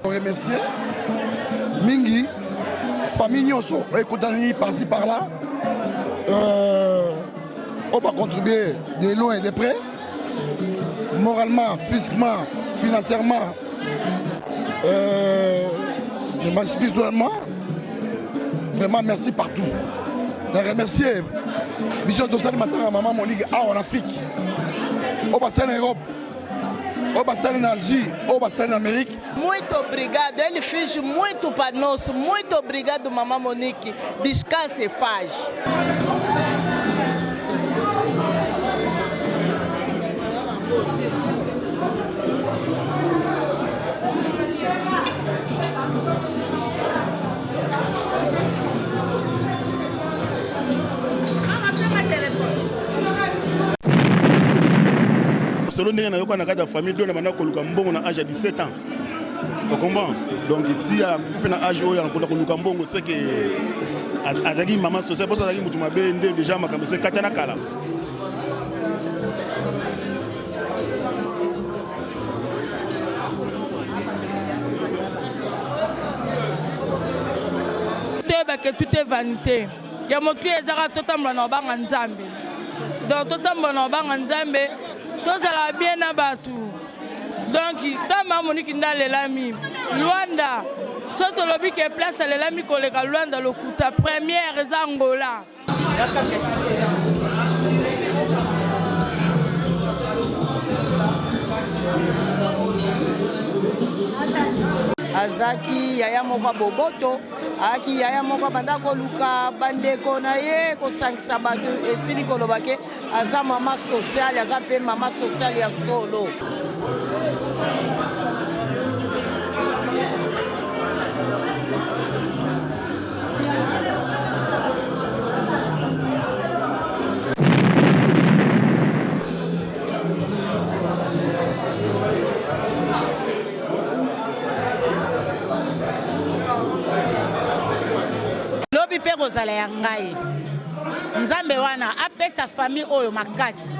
Remercier mingi famille nyonso oyo ekutani par-ci par-là euh, oyo bacontribue de loin et de près moralement physiquement financièrement euh, spirituellement vraiment merci partout na remercier biso tosali matanga mama Monique awa en Afrique oyo basali na Europe oyo basali na Asie oyo basali na Amérique Muito obrigado, ele fez muito para nós. Muito obrigado, mamã Monique. Descanse em paz. Solo ndenge nayoka na kati ya famille do na banda koluka mbongo na age ya 17 ans ocomprend donc ti akufi na age oyo anakonda koluka mbongo seke azalaki mama social mposo azalaki motu mabe nde deja makambo se kata na kala. Toyeba ke tout est vanité ya mokili ezaka totambola na kobanga nzambe donc totambola na kobanga nzambe tozala bien na bato donc ntango amoniki nde alelami Luanda so tolobi ke place alelami koleka Luanda lokuta première eza Angola. Azalaki yaya moko ya boboto, ayaki yaya moko abanda koluka bandeko na ye kosangisa bato, esili koloba ke aza mama sociale, aza mpe mama sociale ya solo. Lobi mpe kozala ya ngai. Nzambe wana apesa famille oyo makasi.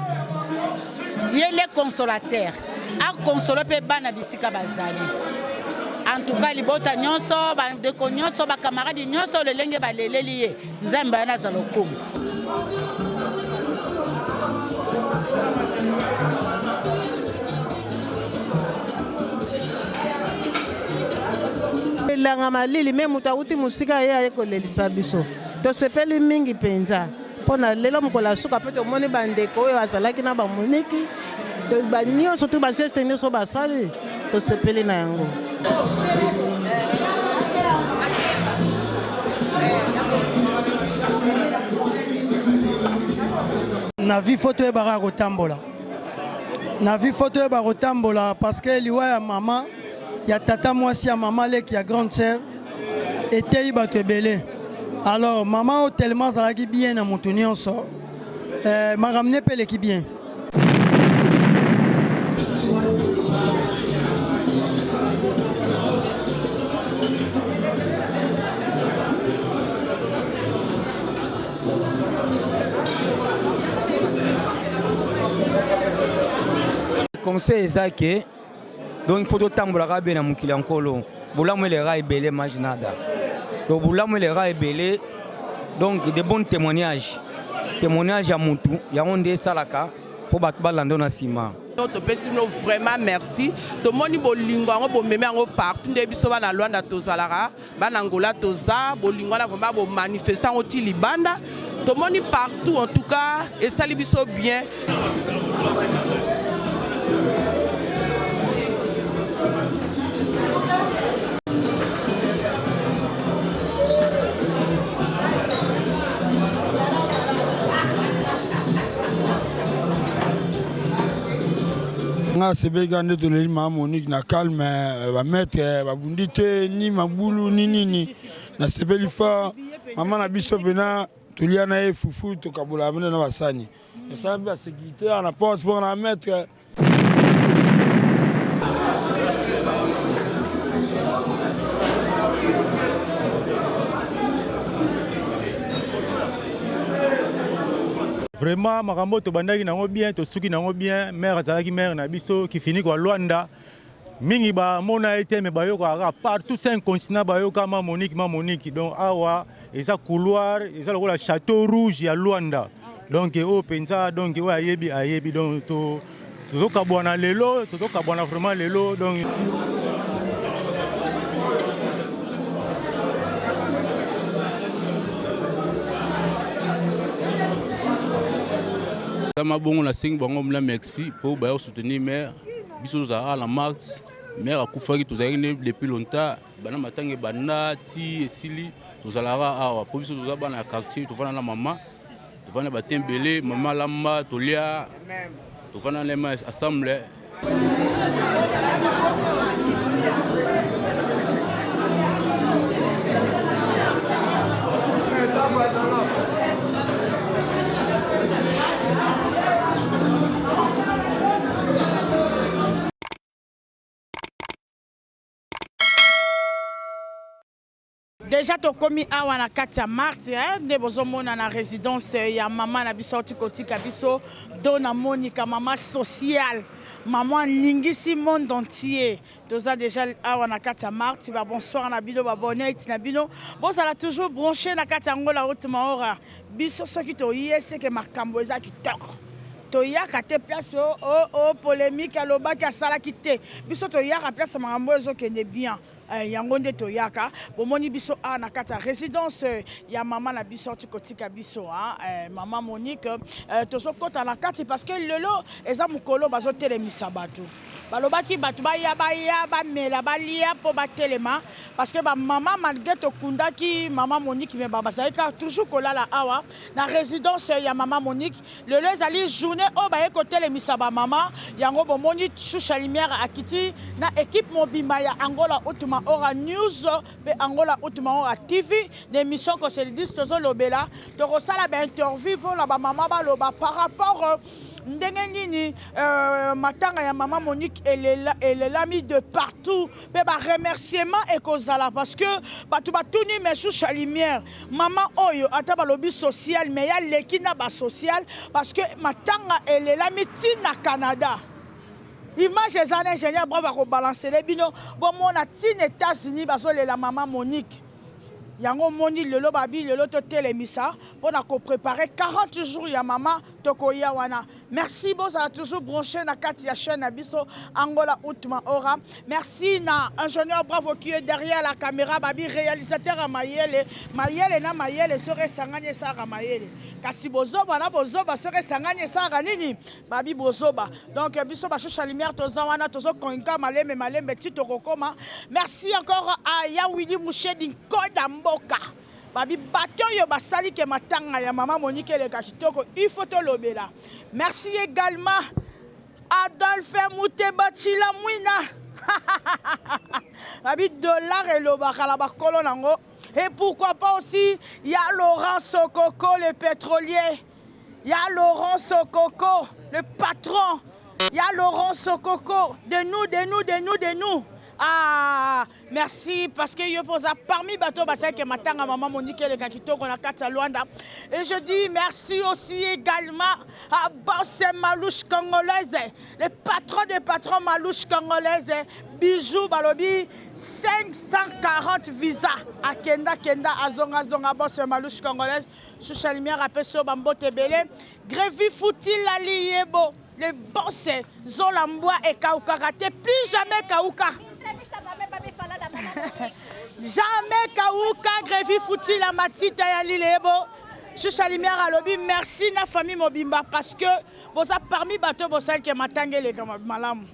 Ye nde consolateur. Akonsole mpe bana bisika bazali. En tout cas libota nyonso, bandeko nyonso, bakamaradi nyonso lolenge baleleli ye, Nzambe wana azwa lokumu. Elanga malili me moto awuti mosika ye aye kolelisa biso. Tosepeli mingi mpenza mpo na lelo mokolo ya suka mpe tomoni bandeko oyo azalaki na bamoniki nyonso tu bageste nyonso basali tosepeli na yango. Na vie faut toyebaka kotambola na vie faut toyeba kotambola parce que liwa ya mama ya tata mwasi ya mama leki ya grande sœur eteyi bato ebele alors mama oyo tellement azalaki bien na moto nyonso eh, makambo ne mpe eleki bien. Conseil eza ke donc il faut totambolaka be na mokili ya nkolo bolamu eleka ebele majnada donc bolamu eleka ebele donc de bons témoignages témoignage ya mutu yango nde esalaka mpo bato balanda na nsima. Topesi bino vraiment merci, tomoni bolingo yango bomemi yango partout nde biso bana Luanda tozalaka bana Angola toza bolingo wana vraiment bo manifeste yango ti libanda tomoni partout en tout cas esali biso bien. Nga sebeka nde toleli mama Monique na calme ba maître babundi te ni mabulu ni nini nasepeli fort mama na biso mpena tolia na ye fufu tokabola bino na basani nasala mpe basécurité awa na porte mpo na maître. Vraiment makambo tobandaki nango bien tosuki nango bien mère azalaki mère na biso kifiniko ya Luanda. Mingi bamona ye te mais bayokaka kaka partout 5 continents bayoka ma Monique ma Monique. Donc awa eza couloir, eza lokola château rouge ya Luanda. Donc oyo penza donc oyo ayebi ayebi donc to tozokabwana lelo tozokabwana vraiment lelo donc Sama bongo nasengi bango mla merci mpo baya kosoutenir mare biso tozalaka na mars mare akufaki tozalaki nde depuis longtemps bana matanga ebanda ti esili tozalaka awa mpo biso toza bana ya quartier tovanda na mama tovanda batin ebele mama alamba tolia tovanda na ema ensemble Deja tokomi awa na kati ya Marthe eh, nde bozomona na residence ya mama na biso auti kotika biso Dona Monica, mama sociale, mama aningisi monde entier. Toza deja awa na kati ya Marthe, ba bonsoir na bino, ba bonne night na bino. Bozala toujours branché na kati ya Angola Haute Maora. Biso soki toye seke makambo eza kitoko. Toyaka te place o o o polemique alobaki asalaki te. Biso toyaka place makambo ezokende bien. Eh, yango nde toyaka bomoni biso awa na kati ya residence ya mama na biso auti kotika biso eh, mama Monique eh, tozokota na kati parce que lelo eza mokolo bazotelemisa bato balobaki bato baya baya bamela balia mpo batelema parce que bamama malgré tokundaki mama Monique me bazali kaka toujours kolala awa na residence ya mama Monique Lelo ezali journee oyo baye kotelemisa ba mama yango bomoni Shusha Lumière akiti na equipe mobimba ya Angola Utuma Ora News pe Angola Utuma Ora TV na emission Koselidis tozolobela tokosala ba interview pona ba mama baloba par rapport ndenge nini euh, matanga ya mama Monique elela, elelami de partout pe ba remerciement ekozala parce que bato batuni mais Shusha Lumière Maman oyo ata balobi social mais ya leki na ba social parce que matanga elelami ti na Canada. Image eza na ingénieur bravo ako balancele bino bomona ti na Etats-Unis bazolela maman Monique. Yango omoni lelo babi lelo totelemisa mpo na ko preparer 40 jours ya mama tokoya wana. Merci bozala toujours branché na kati ya chaîne na biso Angola Outma Ora. Merci na ingénieur Bravo qui est derrière la caméra babi réalisateur ya mayele mayele na mayele soki esangani esalaka mayele kasi bozoba na bozoba soki esangani esalaka nini babi bozoba. Donc biso ba shusha lumière toza wana tozo konka malembe malembe ti tokokoma. Merci encore à ya Willy Mushedi Nkoda Mboka. Babi bato oyo basali ke matanga ya mama Monique eleka kitoko il faut tolobela. Merci également Adolphe Muteba Tshilamwina. Babi dollar elobaka na bakolo nango. Et pourquoi pas aussi ya Laurent Sokoko le pétrolier. Ya Laurent Sokoko le patron. Ya Laurent Sokoko de nous de nous de nous de nous. Ah Merci parce que yo poza parmi bato basalaki matanga maman Monique eleka kitoko na kati ya Luanda. Et je dis merci aussi également à Boss Malouche congolaise, le patron des patrons Malouche congolaise, Bijou Balobi 540 visas akenda kenda azonga zonga Boss Malouche congolaise, Shusha Lumière apesi yo ba mbote ebele. Grevi Futila Liyebo Le boss zola mbwa ekaukaka te plus jamais kauka. Jamais kauka Grevi Futila matita ya lilebo. Shusha Lumière alobi merci na famille mobimba parce que boza parmi bato bosali ke matanga eleka malamu.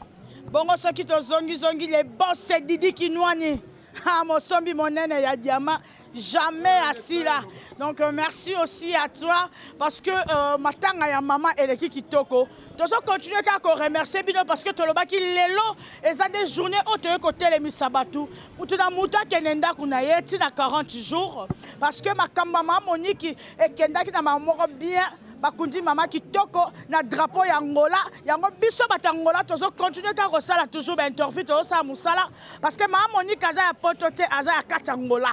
Bongo soki tozongi zongi le boss Didi Kinwani Ah, mosombi monene ya diamant jamais asila donc euh, merci aussi à toi parce que euh, matanga ya mama eleki kitoko tozo continuer kaka koremercier bino parce que tolobaki lelo eza nde journée oyo toyei kotelemisa bato motu na motu akende ndako na ye ntina 40 jours parce que makambo ya mama moniki ekendaki na mama moko bien Bakundi mama kitoko na drapeau ya Angola. Yango biso bato ya Angola tozo continuer kaka kosala toujours ba interview, tozosala mosala parce que mama Monique aza ya poto te, aza ya kati ya Angola.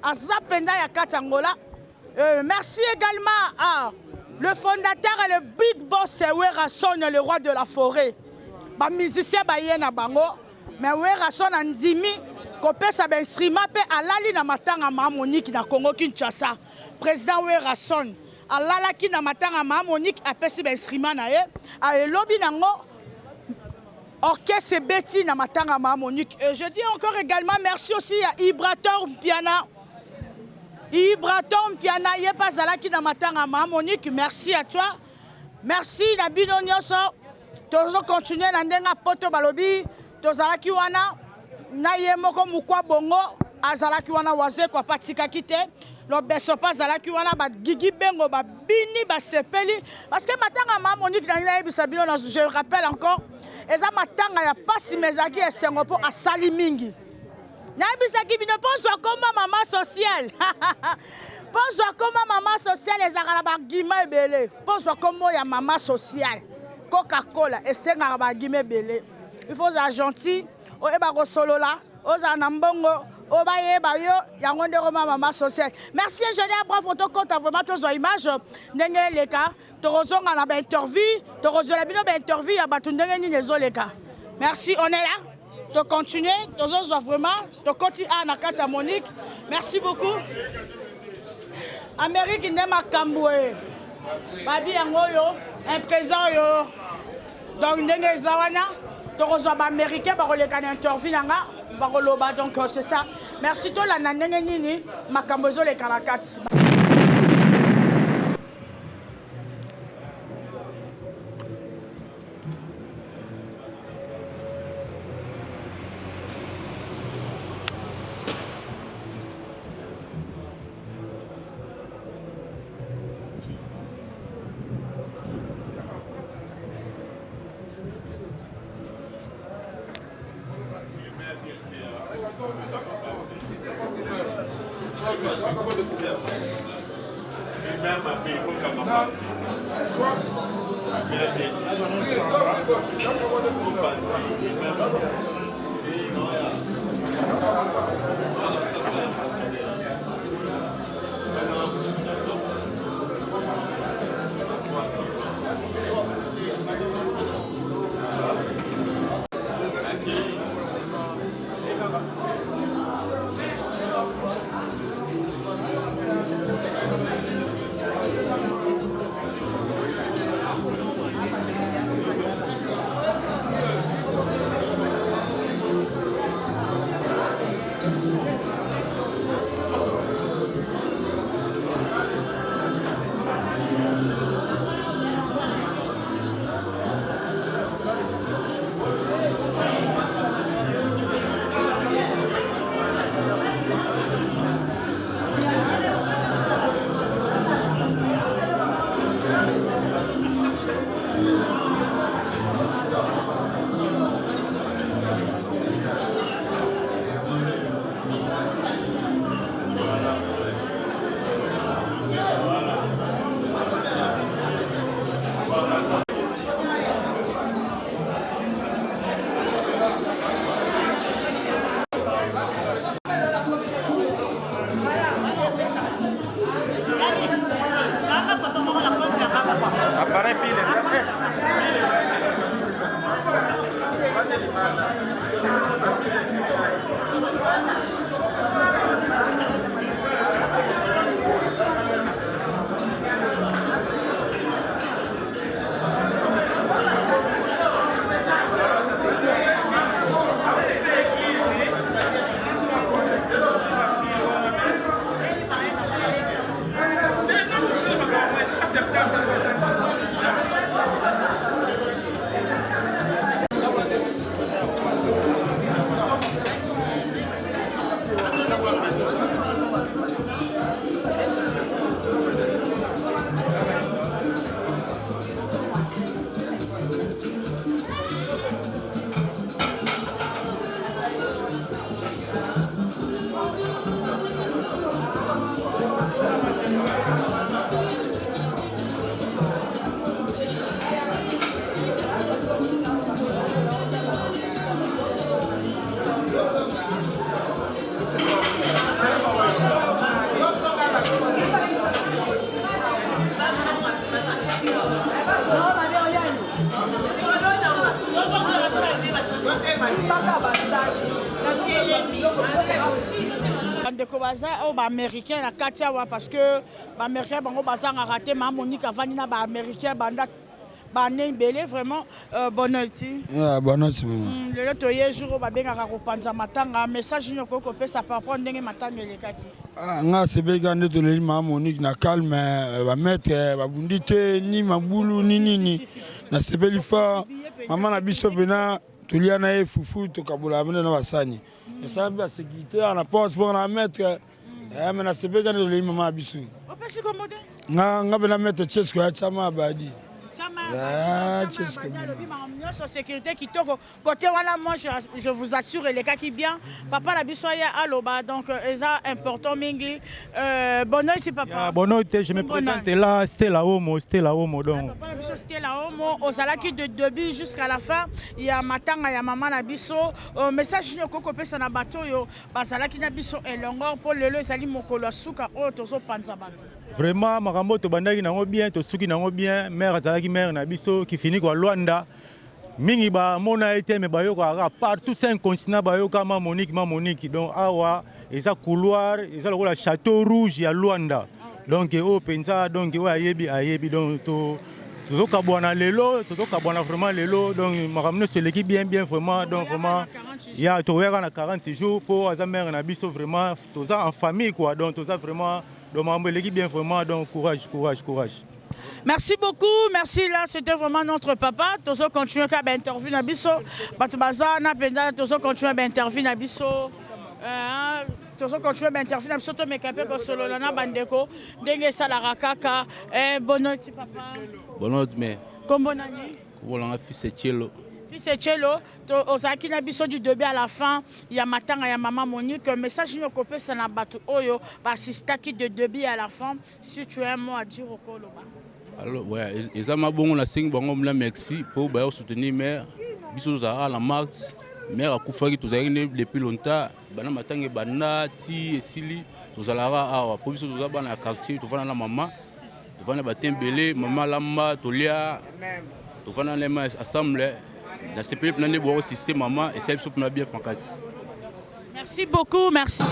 Aza mpenza ya kati ya Angola. Euh, merci également à le fondateur et le big boss Werrason, le roi de la forêt. Ba musiciens baye na bango mais Werrason andimi kopesa ba instruments mpe alali na matanga ma Monique na Congo Kinshasa. Président Werrason alalaki na matanga ma Monique apesi ba instruments na ye elobi nango orchestre ebeti na matanga ma Monique. Et je dis encore également merci aussi à Ibrator Mpiana. Ibrator Mpiana ye mpe azalaki na matanga ma Monique, merci à toi. Merci na bino nyonso. Tozo continuer na ndenge ya poto balobi tozalaki wana na ye moko mukwa bongo azalaki wana wazekwa mpe atikaki te lobeso mpe azalaki wana bagigi bengo babini basepeli parce que matanga ma Monique nangi nayebisa bino na je rappelle encore eza matanga ya pasi mais ezalaki esengo mpo asali mingi nayebisaki bino mpo ozwa komba mama sociale mpo ozwa komba mama sociale ezalaka na bagima ebele mpo ozwa kombo ya mama sociale coca-cola esengaka bagima ebele il faut ozala gentil oyeba kosolola ozala na mbongo oyo bayeba yo yango nde koma mama sociale merci ingénieur bravo tokota vraiment tozwa image ndenge eleka tokozonga na bainterview tokozwela bino bainterview ya bato ndenge nini ezoleka merci on est là tocontinue tozozwa vraiment tokoti a na kati ya monique merci beaucoup amérique nde makambo e babi yango oyo imprésent oyo donc ndenge eza wana tokozwa baaméricain bakoleka na interview na nga bakoloba donc c'est ça merci tolanda ndenge nini makambo ezoleka na kati. Bandeko baza oyo baaméricain na kati awa parce que baaméricain bango bazangaka te. Ma Monique avandi na baaméricain banda bane ebele vraiment. Bonne nuit. Yeah, bonne nuit mama. Lelo toye jour oyo babengaka kopanza matanga. Message nini okoki kopesa par rapport ndenge matanga elekaki? Ah, nga asepeli kaka nde toleli mama Monique na calme, bamaître babundi te, ni mabulu ni nini. Nasepeli fort. Mama na biso mpena tolia na ye fufu, tokabola mpe na basani, esala mpe basécurité awa na porte mpo na maître. Me nasepeli kaka nde toleli mama na biso. Opesi kombo te? Nga mpe na maître Chesco ya Chama Abadi. Chesco nyonso, sécurité kitoko côté wana. Moi je vous assure, elekaki bien. Papa na biso aya aloba, donc eza important mingi. Bonne nuit papa. Yeah, bonne nuit, je me présente là, Stella Omo, Stella Omo donc. Papa na biso Stella Omo, ozalaki de début jusqu'à la fin ya matanga ya mama na biso. Message nini okoki kopesa na bato oyo bazalaki na biso elongo, mpo lelo ezali mokolo ya suka oyo tozopanza bato? Vraiment, makambo tobandaki nango bien, tosuki nango bien. Mare azalaki mare na biso kifiniko ya Lwanda. Mingi bamona ye te, me bayokaka kaka partout, cinq continent bayoka ma Monique, ma Monique. Donc awa eza couloir, eza lokola château rouge ya Lwanda. Donc oyo mpenza, donc oyo ayebi ayebi. Donc tozokabwana lelo, tozokabwana vraiment lelo. Donc makambo nyonso eleki bien bien vraiment. Donc vraiment ya toyaka na 40 jours mpo aza mare na biso. Vraiment toza en famille quoi. Donc toza vraiment, donc makambo eleki bien vraiment. Donc courage, courage, courage. Merci beaucoup, merci. Là, c'était vraiment notre papa. Tozo continuer ka interview na biso. Bato baza na penda, tozo continuer ba interview na biso. Tozo continuer ba interview na biso, to meka pe kosolola na bandeko ndenge esalaka kaka. Bonne nuit papa. Bonne nuit mais. Kombo nani? Kombo fils Echelo. Fils Echelo, to ozalaki na biso du début à la fin ya matanga ya mama Monique. Message nini okopesa na bato oyo baassistaki de début à la fin? Si tu as un mot à dire, okoloba. Alors ouais, eza mabongo. Nasengi bango mla merci mpo baya kosoutenir mare. Biso tozalaka na mars, mare akufaki, tozalaki nde depuis longtemps. Banda matanga ebanda ti esili, tozalaka awa mpo biso toza bana ya quartier. Tovanda na mama, tovanda batin ebele, mama lamba tolia, tovanda na ensemble. Nasepeli mpena nde boya kosiste mama, esali biso mpena bien makasi. Merci beaucoup, merci.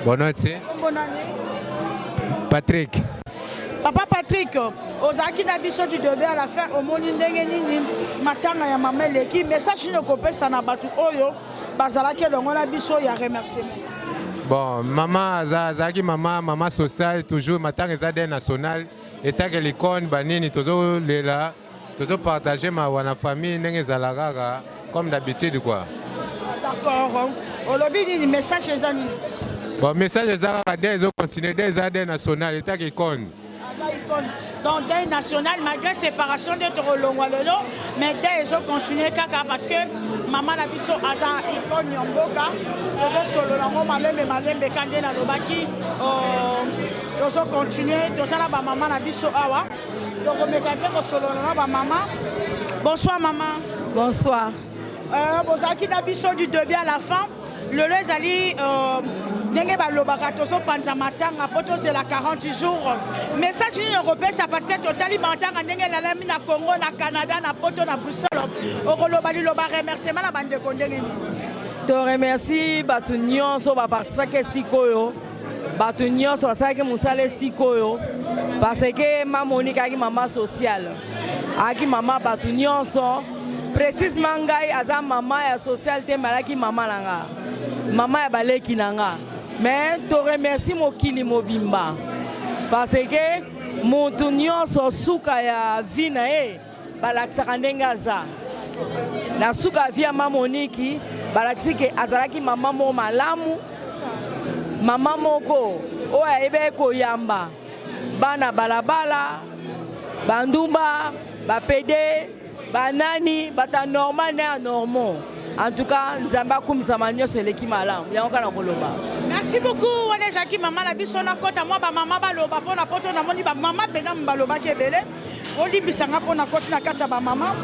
Boa noite. Patrick. Papa Patrick, ozalaki na biso du début à la fin. Omoni ndenge nini matanga ya mama eleki? Message nini okopesa na bato oyo bazalaki elongo na biso ya remerciement? Bon, mama azalaki mama sociale toujours. Matanga eza deuil national. Etake likone banini tozolela tozopartage mawa na famille ndenge ezala kaka comme d'habitude quoi. D'accord. Olobi nini message eza nini? Bon message eza kaka de ezocontinue de eza de national etake icone. Aza icone. Donc deuil national malgré séparation nde tokolongwa lelo mais deuil ezocontinue kaka parce que mama na biso aza icone ya mboka tozosolola yango malembe malembe ka nde nalobaki euh, tozocontinue toza na bamama na biso awa tokomeka mpe kosolola na bamama. Bonsoir mama. Bonsoir. Bozalaki na biso du début à la fin. Lelo ezali ndenge balobaka tozopanza matanga mpo tozela 40 jours. Message nini okopesa parce que totali matanga ndenge elalami na Congo, na Canada, na Poto, na Bruxelles. Okoloba liloba remerciement na bandeko ndenge nini? To remercie bato nyonso baparticipaki esika oyo, bato nyonso basalaki mosala esika oyo, parce que ma Monique ayaki mama sociale, ayaki mama bato nyonso. Précisement ngai aza mama ya sociale te, mais alaki mama na nga, mama ya baleki na nga. Mais to remercie mokili mobimba parce que moto nyonso suka ya vie na ye balakisaka ndenge aza na suka ya vie ya ma Monique. Balakisi ke azalaki mama moko malamu, mama moko oyo ayebaki koyamba bana balabala, bandumba, bapede, banani, bato normal na anormaux. En tout cas Nzambe akumisama, nyonso eleki malamu, yango kaka na koloba. Merci beaucoup. Wana ezalaki mama na biso. Nakɔta mwa bamama baloba mpo na poto. Namoni bamama mpenza balobaki ebele. Olimbisanga mpo na koti na kati ya bamama.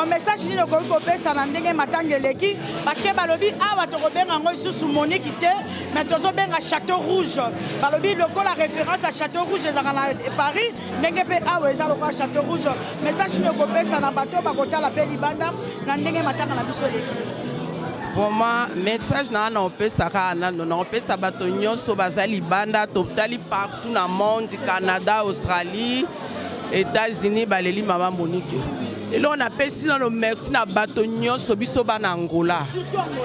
Message nini okoki kopesa na ndenge matanga eleki? Parce que balobi awa tokobenga yango lisusu Monique te, mais tozobenga Château Rouge. Balobi lokola référence ya Château Rouge ezalaka na Paris, ndenge mpe awa eza lokola Château Rouge. Message nini okopesa na bato bakotala mpe libanda na ndenge matanga na biso eleki? Vraiment, message na nga na opesaka nano, na opesa bato nyonso baza libanda, totali partout na monde, Canada, Australie, États-Unis, baleli mama Monique. Eloko napesi nano, merci na bato nyonso. Biso bana Angola,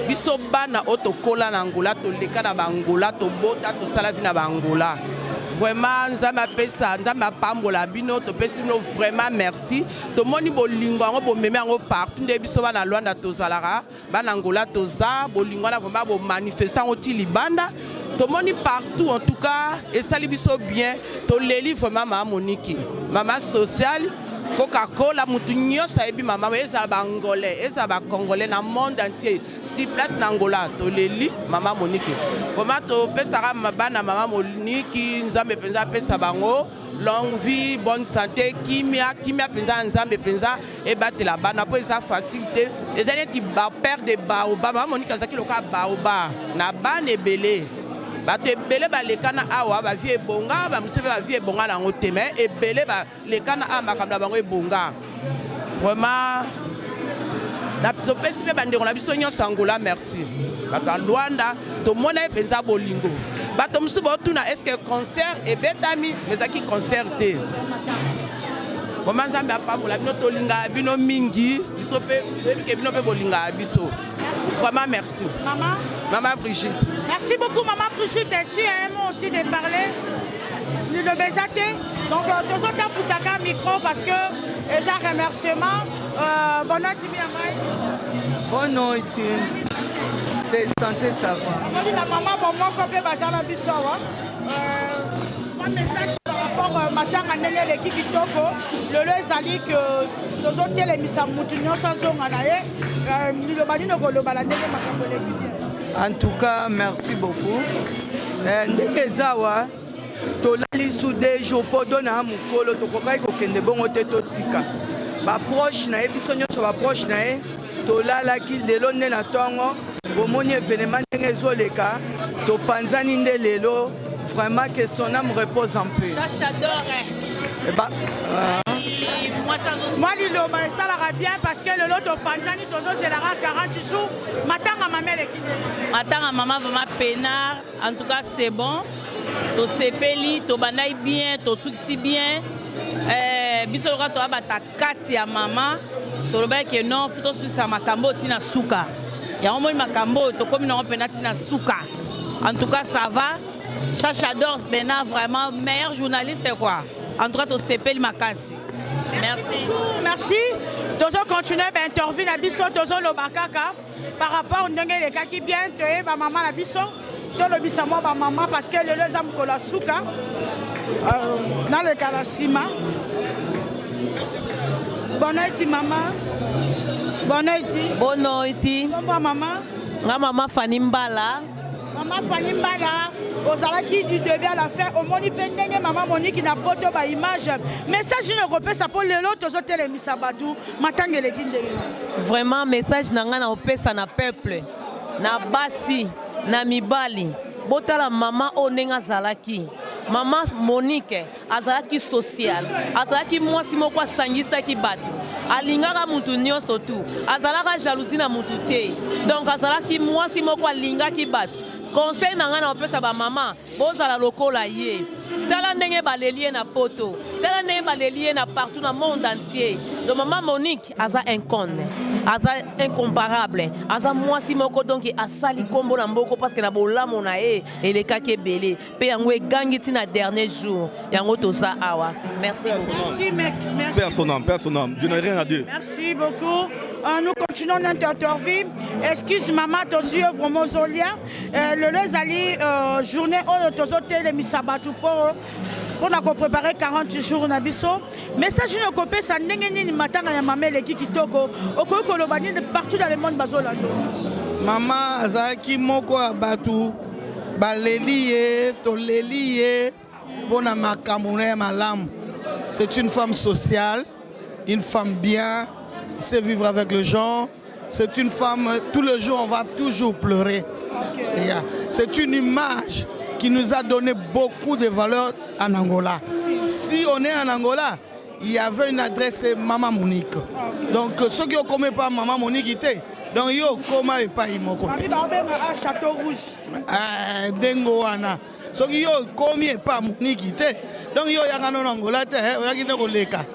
biso bana oyo tokola na Angola, toleka na baangola, tobota, tosala vie na baangola. Vraiment, Nzambe apesa, Nzambe apambola bino. Topesi bino vraiment merci. Tomoni bolingo yango, bomemi yango partout. Nde biso bana Lwanda tozalaka, bana Angola toza bolingo wana, vraiment bomanifeste yango ti libanda, tomoni partout. En tout cas esali biso bien. Toleli vraiment mama Monique, mama sociale Coca-Cola. Motu nyonso ayebi mama, ezala baangolais, ezala bacongolais, na monde entier, sur place na Angola, toleli mama Monique. Vraiment topesaka bana mama Monique, Nzambe mpenza apesa bango longue vie, bonne santé, kimia, kimia mpenza ya Nzambe mpenza ebatela bana, mpo eza facile te. Eza neti bapère de baoba. Mama Monique azalaki lokola baoba na bana ebele. Bato ebele balekana awa, bavie ebonga, bamosusu mpe bavie ebonga na yango te, mais ebele balekana awa, makambo na bango ebonga. Vraiment topesi mpe bandeko na biso nyonso Angola merci. Bato ya Lwanda, tomona ye mpenza bolingo. Bato mosusu baotuna est ce que concert ebetami, mais ezalaki concert te. Vraiment Nzambe apambola bino. Tolingaka bino mingi, biso mpe toyebi ke bino mpe bolingaka biso. Vraiment merci. Maman. Maman Brigitte. Merci beaucoup, Maman Brigitte. Si un mot aussi de parler. Liloba eza te. Donc tozotambwisaka micro parce que eza remerciement. Bonne noite, ya ngai. Bonne noite. Te santé, ça va. Omoni bamama bomoko mpe baza na biso awa. Mwa message par rapport matanga ndenge eleki kitoko lelo, ezali ke tozotelemisa mutu nyonso azonga na ye. Liloba nini okoloba na ndenge makambo eleki bien? En tout cas, merci beaucoup. Ndenge eza awa, tolali su 2 jours mpo dona mokolo tokokaki kokende bongo te. Totika baproche na ye, biso nyonso baproche na ye tolalaki. Lelo nde na ntongo bomoni événement ndenge ezoleka, topanzani nde lelo. Vraiment, que son âme repose en paix. Ba, mwa liloba esalaka bien parce que lelo topanzani, tozozelaka 40 jours. Matanga mama eleki. Matanga mama vraiment peinard. En tout cas c'est bon, tosepeli, tobandai bien, tosukisi bien. Biso lokola toya bata kati ya mama, tolobaki ke non, faut tosukisa makambo oyo ntina suka. Yango moni makambo oyo tokómi nango mpenza ntina suka. En tout cas ça va. Chacha d'or mpena, vraiment meilleur journaliste quoi. En tout cas tosepeli makasi. Merci. Merci. Tozo continuer ba interview na biso tozo loba kaka par rapport ndenge elekaki bien toyeba mama na biso tolobisa mwa bamama parce que lelo eza mokolo ya suka euh, naleka na nsima. Bonne noite mama. Bonne noite. Bonne noite. Kombo mama? Nga mama Fanny Mbala. Mama Fanny Mbala, ozalaki du début à la fin, omoni mpe ndenge mama Monique na poto ba image. Message nini okopesa mpo lelo tozotelemisa bato matanga eleki ndenge? Vraiment message na ngai na opesa na peuple, na basi, na mibali, botala mama oyo ndenge azalaki. Mama Monique azalaki social, azalaki mwasi moko asangisaki bato, alingaka mutu nyonso tu, azalaka jalousie na mutu te, donc azalaki mwasi moko alingaki bato. Conseil na ngai na kopesa ba mama, bozala lokola ye. Tala ndenge baleli ye na poto, tala ndenge baleli ye na partout na monde entier. Donc mama Monique aza incone, aza incomparable, aza mwasi moko donc asali kombo na mboko parce que na bolamo na ye elekaki ebele pe yango egangi ti na dernier jour yango toza awa. Merci beaucoup. Merci, mec. Merci. Père son âme, père son âme. Je n'ai rien à dire. Merci beaucoup. Nous continuons notre interview. Excuse maman, tozwi yo vraiment ozolia. Lelo ezali journée oyo tozotelemisa bato mpo mpona koprépare 40 jours na biso. Message nini okopesa ndenge nini matanga ya mama eleki kitoko? Okoki koloba nini partout dans le monde bazolanda? Mama azalaki moko ya bato baleli ye, toleli ye mpona makambo na ye malamu. C'est une femme sociale, une femme bien, sait vivre avec les gens. C'est une femme, tous les jours on va toujours pleurer. Okay. Yeah. C'est une image qui nous a donné beaucoup de valeur en Angola. Si on est en Angola, il y avait une adresse Maman Monique. Okay. Donc ceux qui ne connaissent pas Maman Monique, donc yo koma epai moko te. Château Rouge. Ndenge wana. Soki yo okomi epai Monique te, donc yo oyaka nono Angola te, oyaki nde koleka.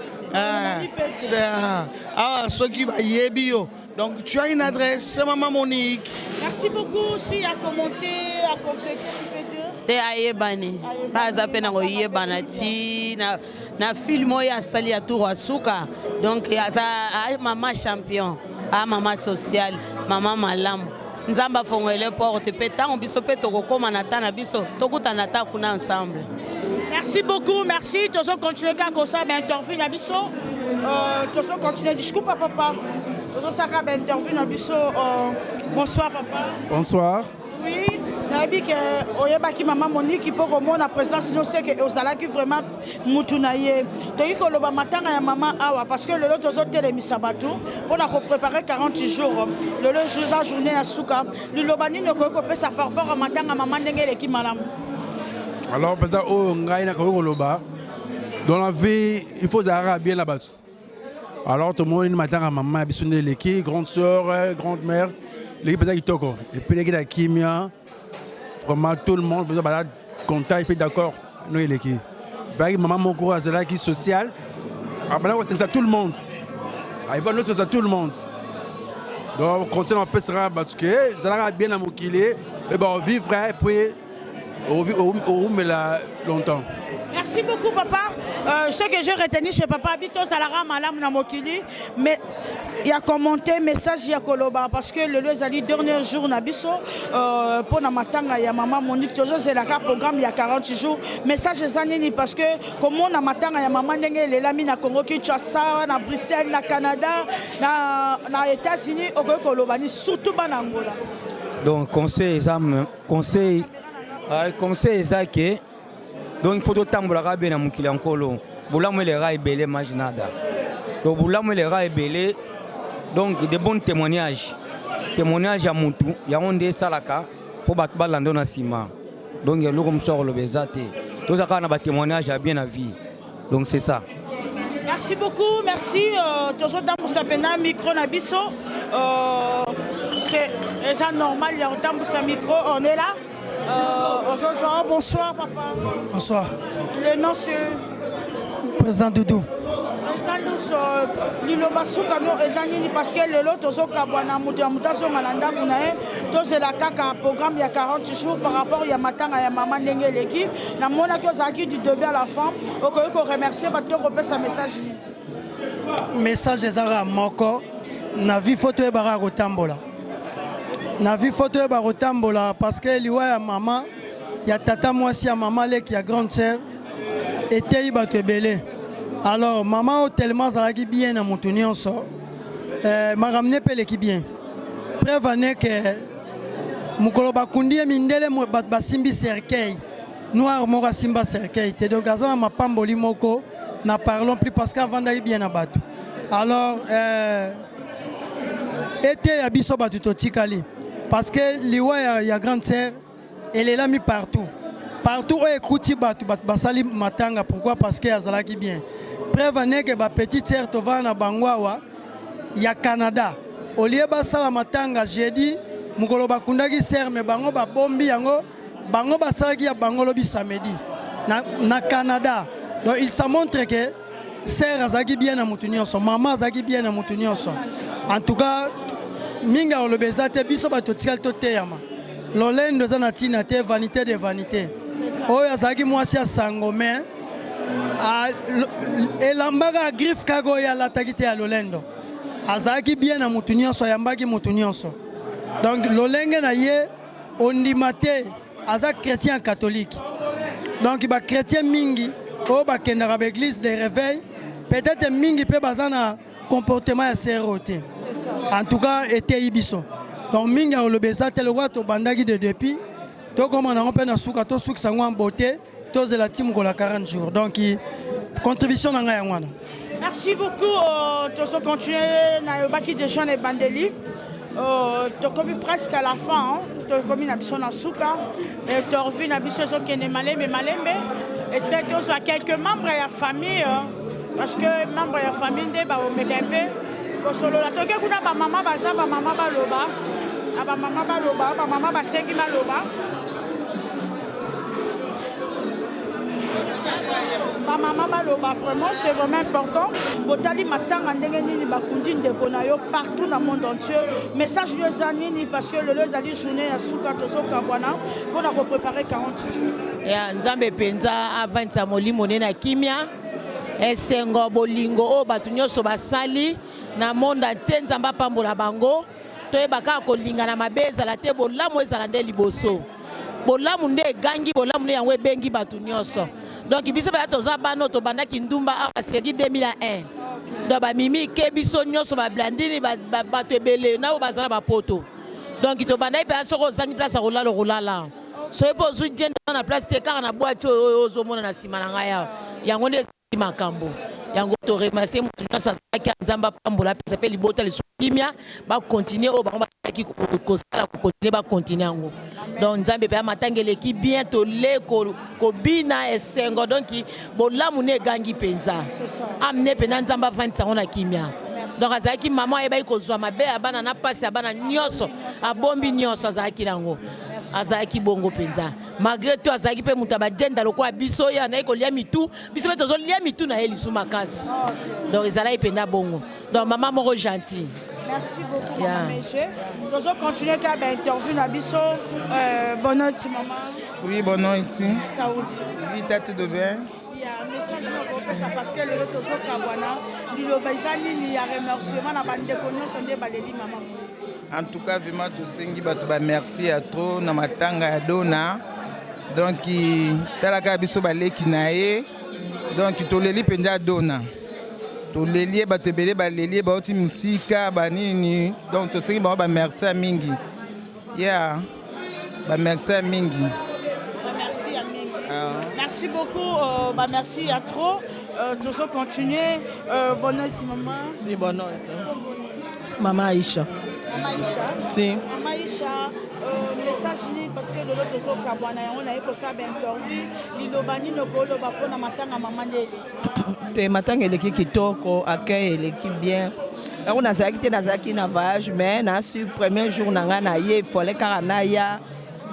Ah, soki bayebi yo. Donc tu as une adresse, c'est Maman Monique. Merci beaucoup. Si à commenter, à compléter, tu peux dire. Te ayebani baza mpe na koyebana ti na, na film oyo asali ya tour asuka. Donc aza a mama champion, a mama sociale, mama malamu. Nzambe afongole porte mpe ntango biso mpe tokokóma na ta na biso tokutana ta kuna ensemble. Merci beaucoup, merci. Tozo continuer kaka kosala ba interview na biso. Tozo continuer. Discours papa. Tozo saka ba interview na biso. Bonsoir papa. Bonsoir. Oui, nayebi ke oyebaki mama Monique mpo komona présence no seke ozalaki vraiment mutu na ye. Toyiki koloba matanga ya mama awa parce que lelo tozotelemisa bato mpona kopréparer 40 jours. Lelo eza journée ya suka. Liloba nini okoki kopesa par rapport ya matanga mama ndenge eleki malamu? Alors mpenza oyo ngai nakoki koloba, dans la vie il faut ozalaka bien na bato. Alors tomoni matanga mama ya biso nde eleki, grande sœur, grande mère, eleki mpenza kitoko, et puis eleki na kimia. Vraiment tout le monde mpenza baza content et puis d'accord no eleki. Bayaki mama moko azalaki social, abanda kosengisa tout le monde, ayeba nosengisa tout le monde. Donc conseil napesaka bato ke ezalaka bien na mokili e baovivre et puis oumela longtemps. Merci beaucoup papa. Ce que j'ai retenu chez papa Bito Salara Malam na mokili, mais il a commenté message ya koloba parce que le ezali dernier jour na biso pour na matanga ya maman Monique tozo zelaka programme ya 40 jours. Message eza nini parce que comment na matanga ya maman ndenge elelami na Congo Kinshasa, na Bruxelles, na Canada, na États-Unis, okoki koloba ni surtout bana Angola. Donc conseil eza conseil, conseil eza ke donc il faut totambolaka bien na mokili ya nkolo. Bolamu eleka ebele majinada. Donc bolamu eleka ebele, donc de bons témoignages. Témoignage ya mutu yango nde esalaka mpo bato balanda na nsima. Donc eloko mosusu ya koloba eza te. Toza kaka na ba témoignage ya bien na vie. Donc c'est ça. Merci beaucoup, merci. Tozotambusa pena micro na biso. C'est eza normal ya kotambusa micro, on est là. Bonsoir papa. Bonsoir. Le nom c'est Président Doudou. Président Plus euh, liloba suka no eza nini parce que lelo tozokabwana moto ya moto azonga na ndako na ye tozela kaka programme ya 40 jours par rapport ya matanga ya mama ndenge eleki namonaki ozalaki du début à la fin okoki koremercier bato to kopesa message nini message eza kaka moko na vie fo toyebaka kotambola na vie fo toyeba kotambola parce que liwa ya mama ya tata mwasi ya mama leki ya grande sœur eteyi bato ebele alors mama oyo tellement azalaki bien na moto nyonso eh, makambo ne mpe eleki bien preuve ane ke mokolo bakundi ye mindele bato basimbi cercueil noir moko asimba cercueil te donc aza na mapamboli moko na parlons plus parce que avandaki bien na bato alors euh, eteya biso bato totikali parce que liwa ya, ya grande sœur elelami partout partout oyo ekuti bato bato basali matanga pourquoi parce que azalaki bien preuve aneke ba petite sœur tovanda na bango awa ya Canada olie basala matanga jeudi mokolo bakundaki sœur me bango babombi yango bango basalaki ya bango lobi samedi na, na Canada donc il ça montre que sœur azalaki bien na motu nyonso mama azalaki bien na motu nyonso en tout cas mingi akoloba eza te biso bato totikali toteyama lolendo eza na ntina te vanité de vanité oyo azalaki mwasi ya sango mais elambaka ya griffe kaka oyo alataki te ya lolendo azalaki bien na motu nyonso ayambaki motu nyonso donc lolenge na ye ondima te aza chrétien catholique donc ba chrétien mingi oyo bakendaka ba église de réveil peut-être mingi mpe baza na comportement ya sero te en tout cas eteyi biso donc mingi ya koloba eza te lokola tobandaki de depuis tokoma nango mpe na suka tosukisa yango en beauté tozela ti mokolo ya 40 jours donc contribution na ngai yango wana Merci beaucoup. Euh, tozo continuer na yobaki déjà na ebandeli. Euh, tokomi presque à la fin, hein. tokomi na biso na suka. Et torvi na biso ezokende malembe malembe. Etikali tozwa quelques membres ya famille euh, parce que membre ya famille nde baomeka mpe kosolola. Toke kuna bamama baza bamama baloba na bamama baloba bamama basengi baloba Ba mama baloba vraiment c'est vraiment important botali matanga ndenge nini bakundi ndeko na yo partout na monde entier message yo eza nini parce que lelo ezali journée ya suka tozokabwana mpo na koprépare 40 jours ya nzambe mpenza avandisa molimo ne na kimia esengo bolingo oyo bato nyonso basali na monde entier nzambe apambola bango Toyeba kaka kolingana mabe ezala te bolamu ezala nde liboso. Bolamu nde egangi bolamu nde yango ebengi bato nyonso. Donc biso baya toza bana oyo tobanda kindumba awa seki 2001. Donc bamimi ke biso nyonso ba Blandine bato ebele na oyo baza na bapoto. Donc tobandaki mpenza soki ozangi place ya kolala okolala. Soki mpe ozwi jenda na place te kaka na boîte oyo ozomona na nsima na ngai awa. Yango nde makambo yango to remercier moto nyonso azalaki ya nzambe apambola apesa mpe libota lisusu kimia bakontinue oyo bango bazalaki kosala kokontinue bakontinue yango donc nzambe mpe amatanga eleki bien tole kobina esengo donc bolamu ne egangi mpenza amne mpenza nzambe avandisa yango na kimia donc azalaki mama ayebaki kozwa mabe ya bana na mpasi ya bana nyonso abombi nyonso azalaki na yango azalaki bongo mpenza Malgre tout azalaki mpe moto ya bajenda lokola biso, ye anaki kolia mitu, biso mpe tozolia mitu na ye lisu makasi. Donc ezalaki mpenza bongo. Donc mama moko gentil. Merci beaucoup, yeah. Maman Mege. Nous allons continuer à interview na biso. Euh, bonne nuit, maman. Oui, bonne nuit. Saoudi. Oui, t'as tout de bien. Ya message moko opesa parce que lelo tozokabwana liloba eza nini ya remerciement na bandeko nyonso nde baleli mama. En tout cas vraiment tosengi bato ba merci ya trop na matanga ya Dona. Donc talaka biso baleki na ye. Donc toleli mpenza Dona. Toleli ye bato ebele baleli ye bauti mosika banini. Donc tosengi bango ba merci ya mingi. Yeah. Ba merci ya mingi. Ba merci ya mingi. Ah. Merci beaucoup, euh, ba merci ya trop. Euh, tozo continuer. Euh, bonne nuit maman. Si bonne nuit. Mama Aisha. Mama Aisha. Si. Mama Aisha, euh, message nini parce que lelo tozokabwana yango naye kosala bainterview liloba nini okoloba mpo na matanga mama nde eleki te matanga eleki kitoko accueil eleki bien yango nazalaki te nazalaki na voyage mais nasu premier jour na ngai na ye fole kaka naya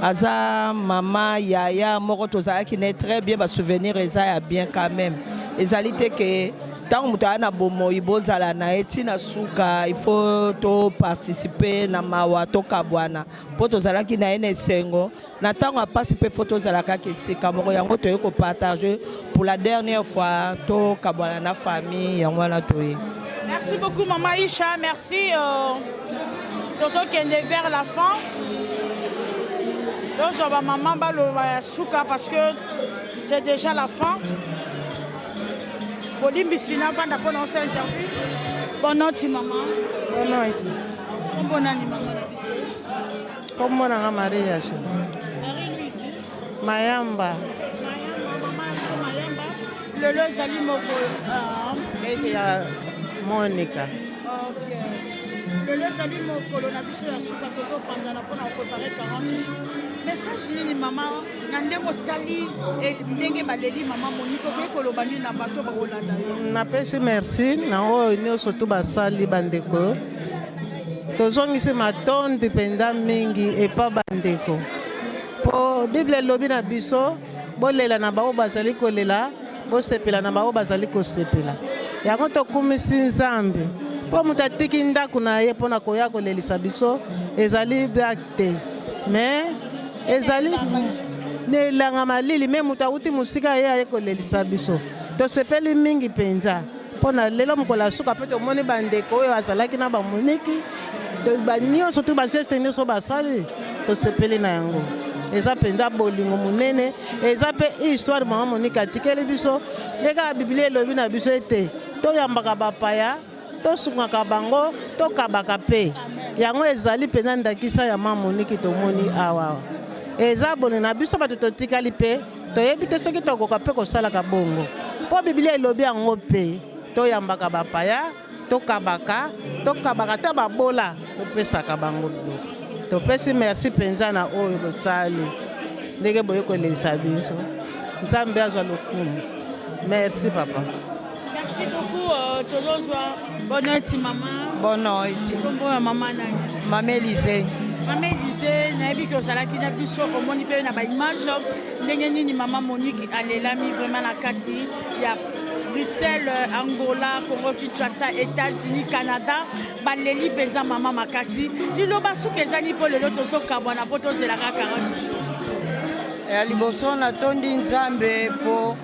aza mama yaya moko tozalaki ne très bien basouvenir eza ya bien quand même ezali te ke Ntango moto aya na bomoi, bozala na ye ntina suka. Il faut toparticipe na mawa, tokabwana mpo tozalaki na ye na esengo, na ntango ya mpasi mpe faut tozala kaka esika moko. Yango toye kopartage pour la dernière fois, tokabwana na famille. Yango wana toye. Merci beaucoup, Maman Isha. Merci. Tozokende vers la fin. Tozwa bamama baloba ya suka parce que c'est déjà la fin. Bolimbisi, navanda mpona osala interview. Bonne noite, mama. Bonne noite. Kombo nani, mama na biso? Kombo nanga Maria Marie-Louise Mayamba. Mama biso Mayamba, lelo ezali moko ya Monica. Ok, lelo ezali mokolo na biso ya suka, tozopanzana mpona koprépare 40 jours. Message nini, mama, na ndenge otali ndenge baleli mama Monike, okoki koloba nini na bato bakolanda yo? Napesi merci na oyo nyonso tu basali. Bandeko, tozongisi matondi mpenza mingi epa bandeko, mpo Bible elobi na biso: bolela na bango bazali kolela, bosepela na bango bazali kosepela. Yango tokumisi Nzambe, mpo moto atiki ndako na ye mpona koya kolelisa biso, ezali blague te, mais ezali na elanga malili. Me moto awuti mosika, ye aye kolelisa biso, tosepeli mingi mpenza mpo na lelo mokolo ya suka mpe tomoni bandeko oyo azalaki na bamoniki nyonso tu, bageste nyonso basali, tosepeli na yango. Eza mpenza bolingo monene, eza mpe histoire mama Monika atikeli biso. Nde kaka Biblia elobi na biso ete toyambaka bapaya, tosungaka bango, tokabaka mpe. Yango ezali mpenza ndakisa ya mama Moniki. Tomoni awa eza bone na biso bato totikali mpe toyebi te soki tokoka mpe kosalaka bongo, mpo Biblia elobi yango mpe: toyambaka bapaya, tokabaka, tokabaka ata babola, topesaka bango biloko. Topesi merci mpenza na oyo bosali, ndenge boye kolelisa biso. Nzambe azwa lokumu. Merci, papa. Merci beaucoup. Tozozwa. Bonne noite, mama. Bonne noite. Kombo ya mama nani? Mama Elise. Mama Elise, nayebi ke ozalaki na biso, omoni mpe na baimage ndenge nini mama Monique alelami vraiment na kati ya Bruxelles, Angola, Congo Kinshasa, États-Unis, Canada, baleli mpenza mama makasi. Liloba suki ezali mpo lelo tozokabwana mpo tozelaka 40 jours. Ya liboso, natondi Nzambe mpo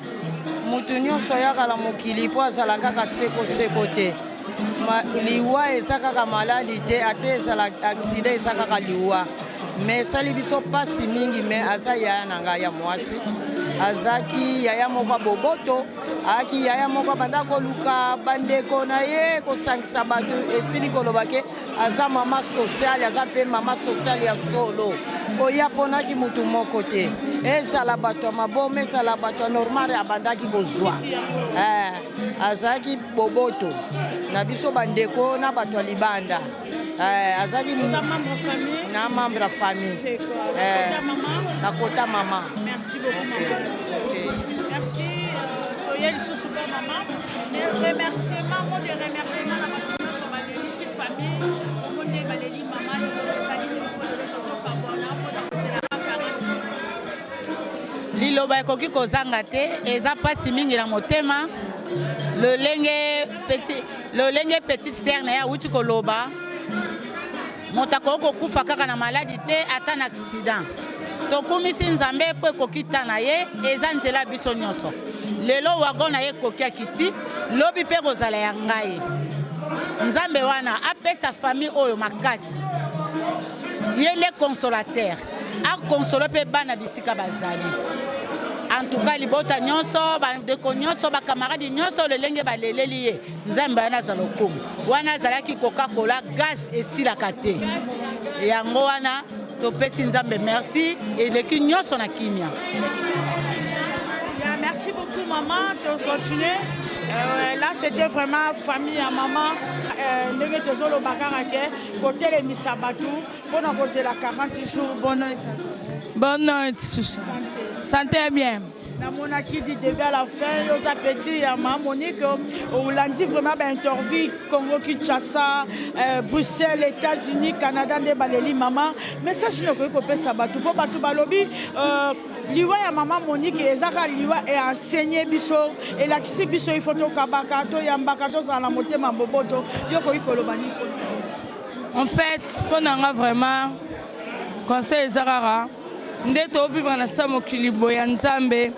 mutu nyonso ayaka na mokili mpo azala kaka sekoseko te. Liwa eza kaka maladi te, ate ezala accident, eza kaka liwa. Me esali biso mpasi mingi. Me aza yaya na ngai ya mwasi, azalaki yaya moko ya boboto, ayaki yaya moko abanda koluka bandeko na ye, kosangisa bato. Esili koloba ke aza mama sociale, aza mpe mama sociale ya solo. Oya mponaki mutu moko te, ezala bato ya maboma, ezala bato ya normal, abandaki kozwa. Azalaki boboto na biso bandeko na bato ya libanda. Azalaki na membre ya famille, na kota mama. Merci beaucoup, mama. Merci. Toye lisusu mpe mama. Remerciement, mot de remerciement na bato nyonso balelisi famille. Omoni baleli mama, ezali lelo tozokabwana mpona kozelaka 40. Liloba ekoki kozanga te. Eza mpasi mingi na motema. Lolenge petite sœur na ye awuti koloba, moto akoki kokufa kaka na maladi te, ata na accident. Tokumisi Nzambe mpo ekoki ta na ye, eza nzela biso nyonso. Lelo wagon na ye ekoki, akiti, lobi mpe kozala ya ngai. Nzambe wana apesa famille oyo makasi. Ye nde consolateur, akonsole mpe bana bisika bazali. En tout cas, libota nyonso, bandeko nyonso, bakamaradi nyonso, lolenge baleleli ye, Nzambe wana azwa lokumu. Wana azalaki Coca-Cola, gaz esilaka te. Yango wana topesi Nzambe merci, eleki nyonso na kimia. Yeah, merci beaucoup, maman. Tu continues. Là, c'était vraiment famille à maman. Ndenge tozoloba kaka ke kotelemisa bato mpona kozela 40 jours. Bonne noite. Bonne noite, Choucha. Santé bien. Namonaki du début à la fin, yo oza petit ya ma Monique, olandi vraiment ba interview Congo Kinshasa, euh, Bruxelles, États-Unis, Canada nde baleli mama. Message nini okoki kopesa bato mpo bato balobi euh, liwa ya mama Monique eza kaka liwa e enseigner biso, elakisi biso il faut tokabaka, toyambaka, tozala na motema boboto. Yo okoki koloba nini? En fait, mpo na nga vraiment conseil eza kaka nde tovivre na sa mokili boye ya Nzambe.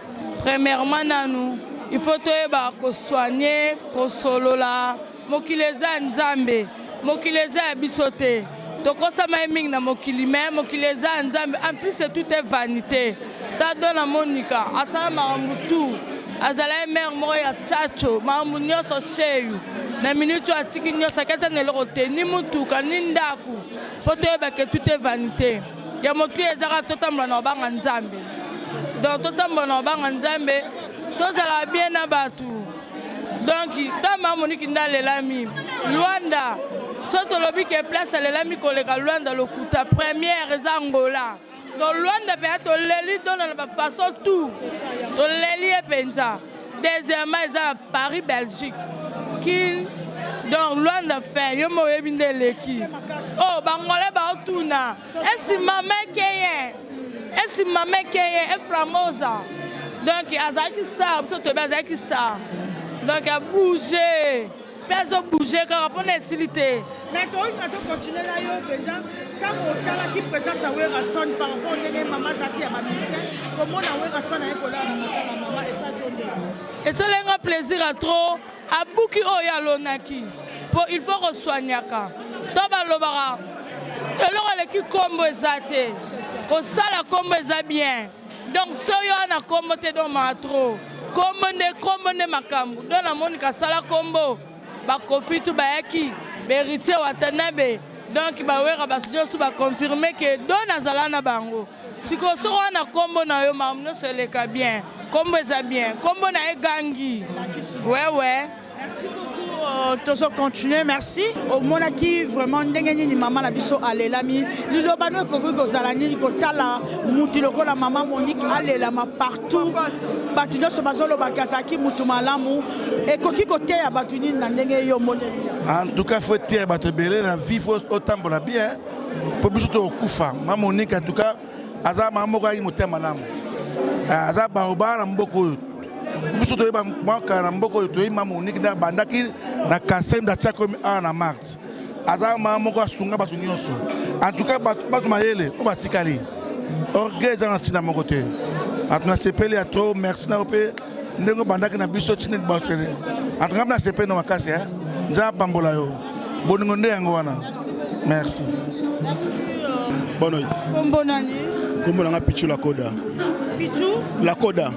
Premièrement nanu il faut toyeba kosoigne, kosolola. Mokili eza ya Nzambe, mokili eza ya biso te. Tokosama ye mingi na mokili, mais mokili eza ya Nzambe. En plus tout est vanité. Ta Dona Monica asala makambo tout, azala ye mare moko ya tchatcho, makambo nyonso sheyu na minute oyo atiki nyonso, akata na eloko te, ni mutuka ni ndako, mpo toyeba ke tout est vanité. Ya mokili eza kaka totambola na kobanga Nzambe. Donc totambola na kobanga Nzambe, tozala bien na bato. Donc ntango mama Monique nde alelami Luanda, so tolobi ke place alelami koleka Luanda lokuta, première eza Angola. Donc Luanda mpenza toleli dona na bafaçon tout, toleli ye mpenza. Deuxièmement eza Paris Belgique, Kin. Donc Luanda fin yo mo oyebi nde eleki. Oh bangolais baotuna esi mama ekeye, esi mama ekeye eframosa. Donc azalaki star, biso toyebi azalaki star. Donc abouge mpe azobouge kaka mpona esili te. Mais tolinga tocontinue na yo mpenza ntango otalaki présence ya Werrason par rapport ndenge mama azalaki ya bamusicien, komona Werrason aye kolala na matanga mama esalaki yo ndenge? Esalaki nga plaisir ya trop. Abuki oyo alonaki, mpo il faut kosoignaka. To balobaka eloko eleki nkombo eza te, kosala nkombo eza bien. Donc soki yo wana nkombo te, donc maa trop nkombo nde, nkombo nde makambo. Donc namoni kasala nkombo bakofi tu bayaki baheritier Watanabe, donc bawera bato nyonso tu baconfirme ke don azala na bango. Sikoyo soki wana nkombo na yo, makambo nyonso eleka bien. Nkombo eza bien, nkombo na ye gangi wewe. Merci beaucoup. Tozo continuer, merci. Omonaki vraiment ndenge nini mama na biso alelami. Liloba no ekoki kozala nini kotala mutu lokola mama Monique alelama partout, bato nyonso bazolobaka azalaki mutu malamu, ekoki koteya bato nini na ndenge yo omoneli? En tout cas faut teya bato ebele na vie, faut otambola bien mpo biso tokokufa. Ma Monique en tout cas aza mama moko ayaki motema malamu, aza baoba na mboka oyo biso toyeba mwaka na mboka oyo toyebi. Ma Monique nde abandaki na Kasai, atiaki awa na Marte. Aza mama moko asunga bato nyonso. En tout cas bato mayele oyo batikali, orgueil eza na ntina moko te. Bato nasepeli ya trop. Merci na yo mpe ndenge obandaki na biso ntina basele. En tout cas nasepeli na makasi. Nzambe apambola yo, bolingo nde yango wana. Merci. Bonne nuit. Kombo nani? Kombo nanga Pichu Lakoda. Pichu? Lakoda.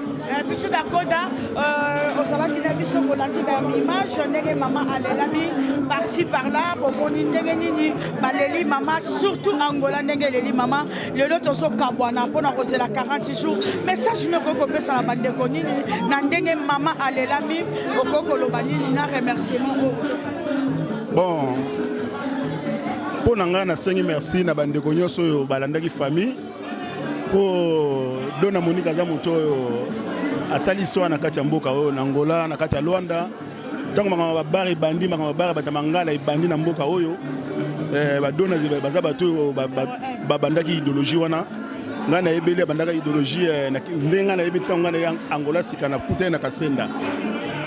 Pichu Lakoda, ozalaki na biso kolandi ba image ndenge mama alelami par-ci par-là, bomoni ndenge nini baleli mama, surtout Angola ndenge eleli mama. Lelo tozokabwana mpona kozela 40 jours. Message nini okoki kopesa na bandeko nini na ndenge mama alelami? Okoki koloba nini na remerciement oyo okopesa? Bon, mpo na ngai nasengi merci na bandeko nyonso oyo balandaki famille, mpo Dona Monique aza moto oyo asali histoire na kati ya mboka oyo na Angola, na kati ya Luanda. Ntango makambo babare ebandi, makambo babare bata mangala ebandi na mboka oyo, badona baza bato oyo babandaki idéologie wana. Ngai nayebeli abandaka idéologie ndenge ngai nayebi. Ntango ngai naye Angola sika, nakutani na Kasenda,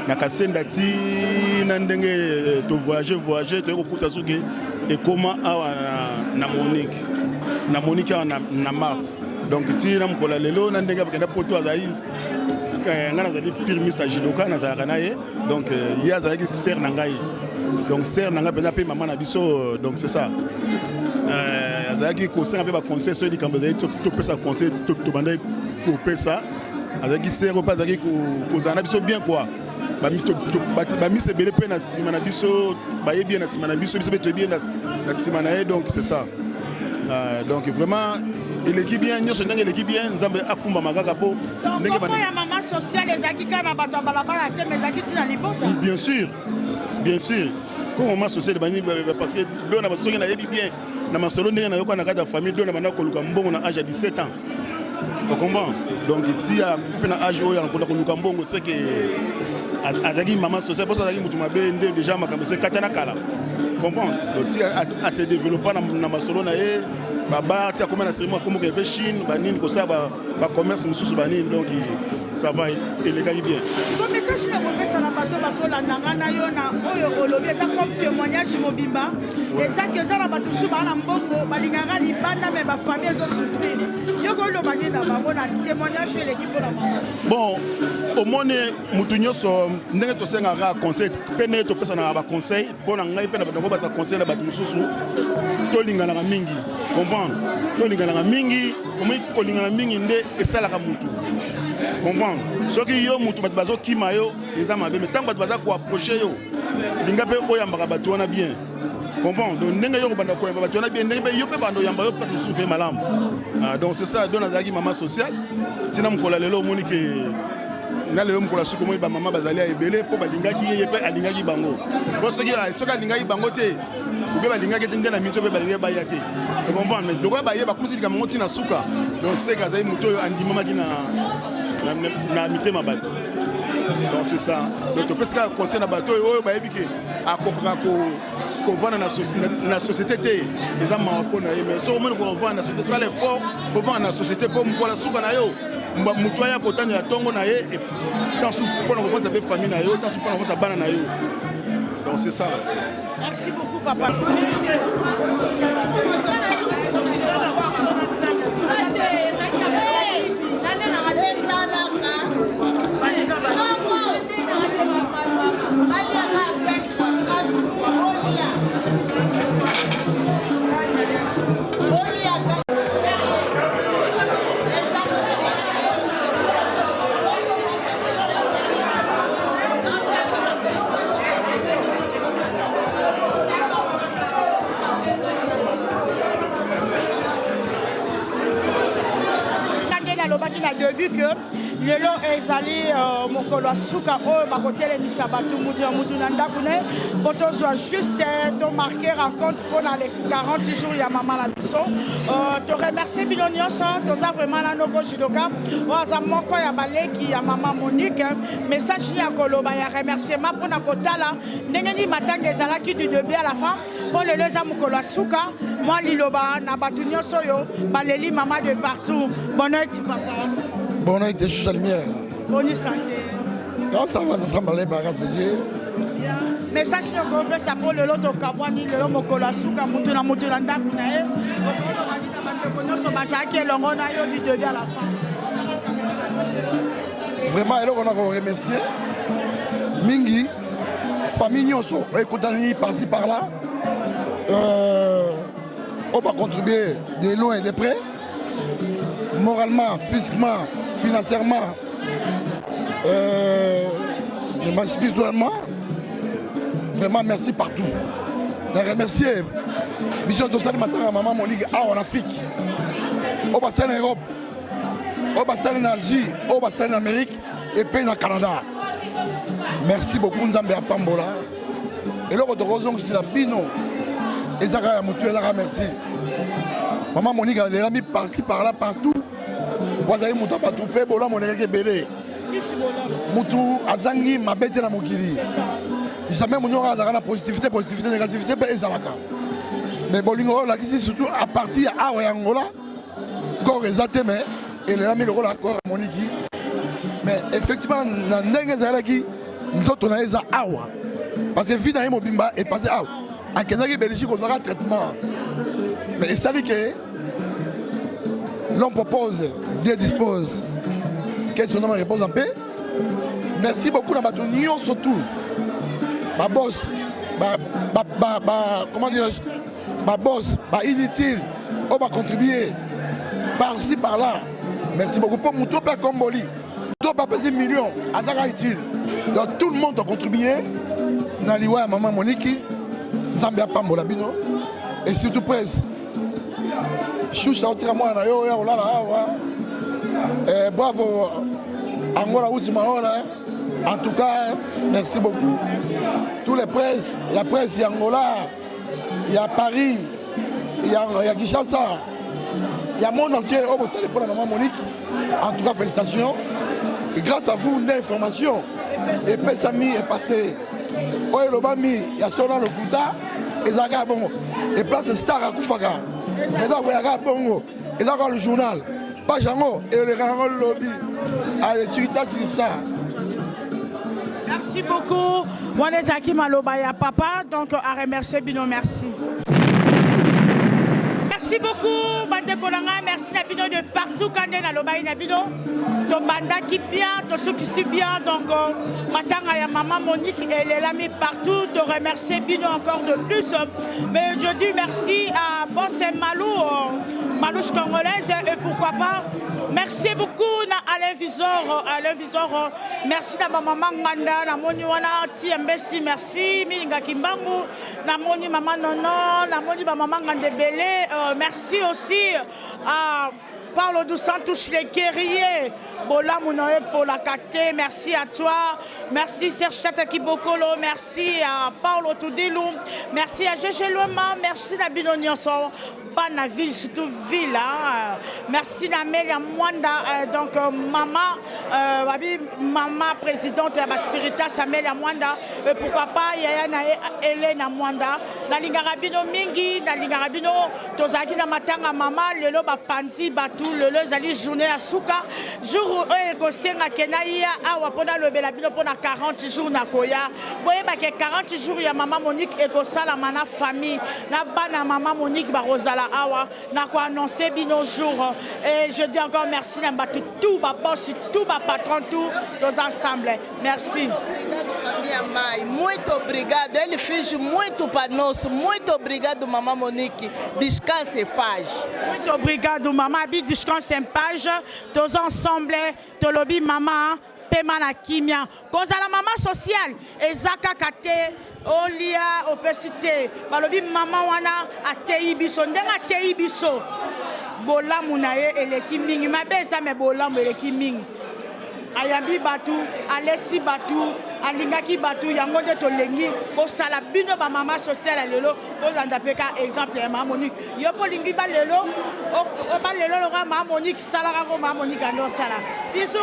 na Kasenda ti na ndenge tovoyage voyage, toye kokuta soki ekoma awa na Monique, na Monique awa na Marte. Donc ti na mokolo ya lelo, na ndenge bakenda poto, azali ngai nazali pire misa judoka, nazalaka na ye. Donc ye azalaki sœur na ngai, donc sœur na ngai mpenza mpe mama na biso. Donc c'est ça, azalaki kosenga mpe baconseil. Soki likambo ezali, topesa conseil, tobandaki kopesa. Azalaki sœur mpe azalaki kozala na biso bien quoi. Bamisi ebele mpe na nsima na biso bayebi ye, na nsima na biso, biso mpe toyebi ye na nsima na ye. Donc c'est ça. Donc vraiment eleki bien nyonso, ndenge eleki bien, Nzambe akumbama kaka mpo ndenge ya mama sociale ezalaki kaka na bato ya balabala te, mais ezalaki ntina libota. Bien sûr, bien sûr, ko mama sociale bani, parce que do na soki nayebi bien na masolo ndenge nayoka na kati ya famille, do na banda koluka mbongo na age ya 17 ans. Ocomprend? Donc ti akufi na age oyo akunda koluka mbongo c'est que azalaki mama sociale mposo azalaki motu mabe nde déjà makambo ese kata na kala comprendre donc ti ase développa na masolo na ye babar ti akoma na serimo akomokee mpe chine banini kosala bacommerce mosusu banini donc ça va elekaki bien. Siko message na kopesa na bato bazolanda nga na yo na oyo olobi eza comme témoignage mobimba eza ke eza na bato mosusu baa na mbongo balingaka libanda me bafamille ezosouffrir yo koloba nini na bango na témoignage oyo eleki mpo na bango? Bon, omoni motu nyonso ndenge tosengaka conseil mpe ndenge topesanaka baconseil mpo na ngai mpe na bato baza conseil na bato mosusu, tolinganaka mingi, comprendre, tolinganaka mingi. Omoni kolingana mingi nde esalaka motu, comprendre. Soki yo motu bato bazokima yo eza mabe, mais ntango bato baza koapproche yo, linga mpe oyambaka bato wana bien, comprendre. Donc ndenge yo kobanda koyamba bato wana bien, ndenge mpe yo mpe banda oyamba yo place mosusu mpe malamu. Ah, donc c'est ça. Donc nazalaki mama sociale ntina mokolo ya lelo. Omoni ke na lelo mokolo ya suki, omoni bamama bazali ya ebele mpo balingaki ye, ye mpe alingaki bango. Po soki alingaki bango te obe balingaki te nde na mito mpe balingaki baya te, ocomprendre. Mais lokola baye bakomisi likambo yango ntina suka, donc seke azali moto oyo andimamaki na mitema bato. Donc c'est ça. Donc topesi kaka conseil na bato oyo oyo bayebi ke akokaka kovanda na société te, eza mawa mpo na ye. Mais soki omoni kovanda na société, sala effort ovanda na société mpo mokolo suka na yo moto aya kotandela ntongo na ye, tansu mpona kovandisa mpe famille na yo, tansu mpona kovandisa bana na yo. Donc c'est ça. Merci beaucoup papa. Ndenge nalobaki na début que lelo ezali mokolo ya suka oyo bakotelemisa bato mutu ya mutu na ndako ne mpo tozwa juste tomarke rencontre mpona le 40 jours ya mama na biso. Toremercie bino nyonso. Toza vraiment na noko judoka oyo aza moko ya baleki ya mama Monique. Message nini ya koloba ya remerciement mpona kotala ndenge nini matanga ezalaki du début à la fin, mpo lelo eza mokolo ya suka? Mwa liloba na bato nyonso oyo baleli mama de partout. Bonne nuit papa. Bonne nuit, Choucha Lumière. Boni santé? Non, ça va, ça semble aller par grâce de Dieu. Message nini okopesa mpo lelo tokabwani, lelo mokolo ya suka, mutu na mutu na ndako na ye? Okoloba nini na bandeko nyonso bazalaki elongo na yo du début à la fin? Vraiment, eloko na koremercier mingi famille nyonso oyo ekutani par-ci par-là, oyo bacontribue de loin et de près, moralement, physiquement, financièrement, vraiment spirituellement. Vraiment merci partout. Na remercier biso tosali matanga mama Monique awa na Afrique, oyo basali na Europe, oyo basali na Asie, oyo basali na Amérique et mpe na Canada. Merci beaucoup. Nzambe apambola. Eloko tokozongisela bino eza kaka ya motu, ezaka merci. Mama Monique alelami par-ci par-là partout po azali moto ya bato mpe bolamu elekaki ebele. Motu azangi mabe te na mokili, jamais. Moto oyo azalaka na positivité, positivité, négativité mpe ezalaka, mais bolingo oyo olakisi surtout à partir ya awa ya Angola, corps eza te mais elelami lokola corps ya Moniki. Mais effectivement, na ndenge ezalaki, nzoto na ye eza awa parce que vie na ye mobimba epasse awa. Akendaki Belgique kozwaka traitement, mais esali ke l'homme propose, Dieu dispose. Que son nom repose en paix. Merci beaucoup na bato nyonso tout, baboss, comment dire, baboss, bainutile oyo bacontribue par-ci par-là. Merci beaucoup. Mpo moto mpe akomboli to mpe apesi million azaka utile. Donc tout le monde a contribué na liwa ya mama Moniki. Nzambe apambola bino et surtout presse Shusha otika mwana na yo oya kolala awa. Bravo Angola uti maona. En tout cas merci beaucoup tous les presses, la presse ya Angola, ya Paris, ya Kinshasa, ya monde entier oyo bosali mpona mama Monique. En tout cas, félicitations. Et grâce à vous, nde information epesami epasse oyo elobami ya solo na lokuta ezalaka ya bongo e place star akufaka président avoyaka bongo eza kaka le journal page yango eleka yango lobi ale chikisa. Merci beaucoup. Wana ezalaki maloba ya papa, donc a remercier bino, merci. Merci beaucoup bandeko na ngai, merci na bino de partout. Kande nalobaki na bino, tobandaki bien, tosukisi bien. Donc matanga ya mama Monique elelami partout. To remercier bino encore de plus, mais je dis merci à Boss Malou, Malouche congolaise, et pourquoi pas merci beaucoup na Alain Visor, Alain Visor. Merci na bamama Nganda, namoni wana TMBC, merci Milinga Kimbangu, namoni mama Nono, namoni bamama Nganda ebele. Merci aussi à Paulo dos Santos les guerriers, bolamu na ye polaka te, merci à toi. Merci Serge Tata Kibokolo, merci à Paulo Tudilu, merci à GG Lwema, merci na bino nyonso bana ville, surtout ville, hein. Merci na Melia Mwanda, donc mama, babi mama présidente ya baspiritas, Amelia Mwanda, et pourquoi pas yaya na ye Elena Mwanda. Nalingaka bino mingi, nalingaka bino. Tozalaki na matanga mama, lelo bapanzi bato, lelo ezali journée ya suka, jour oyo ekosengake naya awa mpo nalobela bino mpo na 40 jours nakoya. Boyebake 40 jours ya mama Monique ekosalama na famille na bana mama Monique bakozala awa, nakoannonce bino jour. Et je dis encore merci na bato tout, babosi tout, bapatron tout, toza ensemble, merci. Obrigado, minha mãe. Muito obrigado. Ele fez muito para nós. Muito obrigado, mamã Monique. Descanse em paz. Muito obrigado, mama Abi, descanse em paz. Toza ensemble, tolobi mama pema na kimia. Kozala mama sociale eza kaka te olia opesi te. Balobi mama wana ateyi biso, ndenge ateyi biso, bolamu na ye eleki mingi. Mabe eza, me bolamu eleki mingi. Ayambi bato, alesi bato, alingaki bato. Yango nde tolengi bosala bino bamama sociale ya lelo, bolanda mpe ka exemple ya mama Monique. Yo mpo olingi balelo, balelo lokola mama Monique, salaka ngo mama Monique ando osala biso.